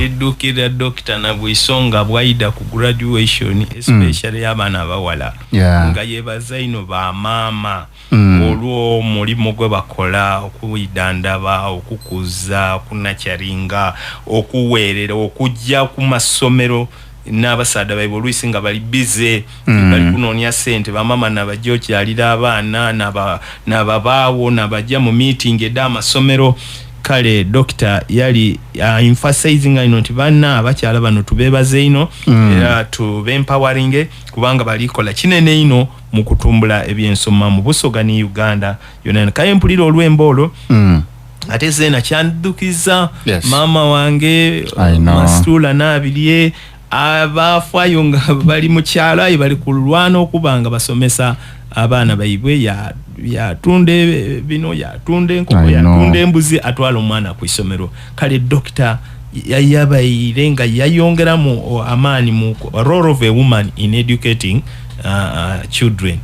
Ndidukira Dr. Nabwiso nga bwaida ku graduation, especially abaana abawala, nga yebaza ino bamaama olw'omulimu gwe bakola okuyidandaba, okukuza, okunakyaringa, okuweerera, okujja ku masomero n'abasaadha baibwe oluisi nga bali bize, bali kunoonya sente. Bamama nabajja okyalira abaana, nababaawo, nabajja mu meeting ed'amasomero. Kale Dokita yali emphasizing ino nti banna abakyala bano tubebaze ino, era tubempoweringe kubanga balikola kinene ino mu kutumbula ebyensoma mu Busoga ne Uganda yonna. Kaye mpulira olwembo olwo, ate zeena kyanddukiza maama wange I know. Masitula Naabirye, abafaayo nga bali mu kyalo aye bali kulwana okuba nga basomesa abaana baibwe. Yatunda bino, yatunda enkoko, I know. yatunda embuzi, atwala omwana ku isomero. Kale Dokita yabaire nga yayongeramu amaanyi mu role of a woman in educating children.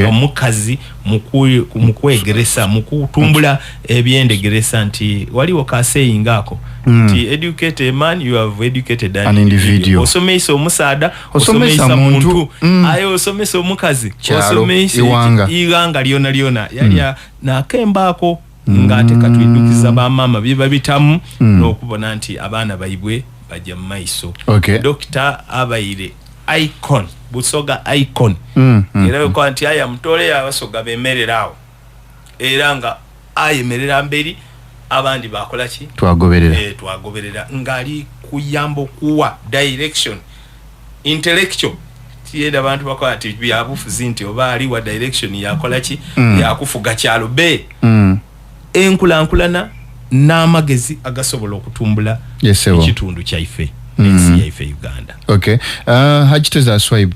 Omukazi mu kwegeresa, mu kutumbula ebyendegeresa, nti waliwo kaseyinga ako nti "Educate a man, you have educated an An individual." Osomesa omusaada, Osomesa osomesa muntu. muntu, aye osomesa omukazi, Kyalo, osomesa iwanga. Iwanga lyona lyona. Yali nakembaako ng'ate katwidukiza bamaama bye babitamu n'okubona nti abaana baibwe bajja mu maiso. Dokita abaire icon, Busoga icon, era wekuba nti aya mutole Abasoga bemerera awo, era nga ayemerera mberi, abandi bakola ki? Twagoberera. Twagoberera ng'ali kuyamba okuwa direction intellectual. Tiyenda abantu bakola nti byabufuzi, nti oba ali wa direction yakola ki, yakufuga kyalo be, enkulankulana n'amagezi agasobola okutumbula Yes, sir. ekitundu kyaife n'ensi yaife Uganda. Okay, Hajiteza Swaib,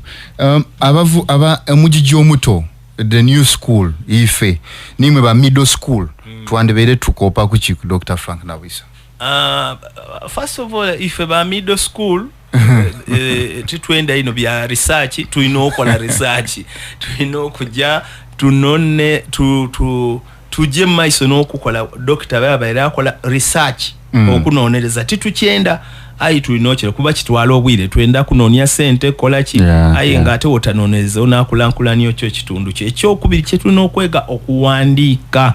abavu aba omugigi omuto, the new school, ife nimwe ba middle school, twandibeere tukopa kuki ku Dr. Frank Nabwisa? First of all, ife ba middle school, titwenda ino bya research. Tulina okukola research, tulina okujja tunone tujje mu maiso n'okukola. Dokita babaire akola research, okunonereza titukyenda, ayi tulina okira kuba kitwala obwire, twenda kunoonya sente, kola ki, aye ng'ate wotanonereza onakulankulanya okyo ekitundu kyo. Ekyokubiri kyetulina okwega okuwandiika.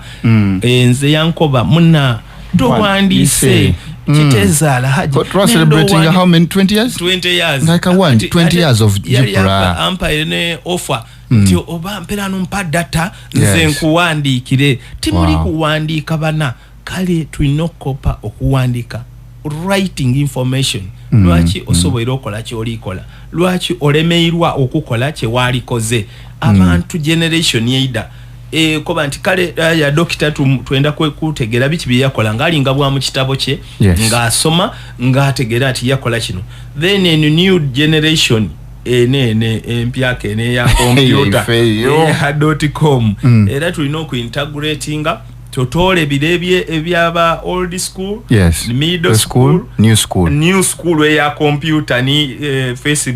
Nze yankoba muna towandiise kitezaala haji. Twa celebrating how many, 20 years? 20 years. Like a one, 20 Ate years of yali Jipra. Ampaire ne offer nti oba mpera nompa data nze nkuwandiikire. Timuli kuwandiika bana. Kale tulina okukopa okuwandiika, writing information. Lwaki osoboire okola kyolikola? Lwaki olemeirwa okukola kyewalikoze? Abantu generation yeida koba nti kale ya dokita twenda kutegeera biki byeyakola ng'alinga bwa mu kitabo kye, ng'asoma ng'ategeera nti yakola kino. Then eno new generation ene empyaka ene eya computer, Ife yo. eya .com, era tulina okuintegratinga totoole biro ebyaba old school, middle The school, school, new school. New school eya computer ni Facebook.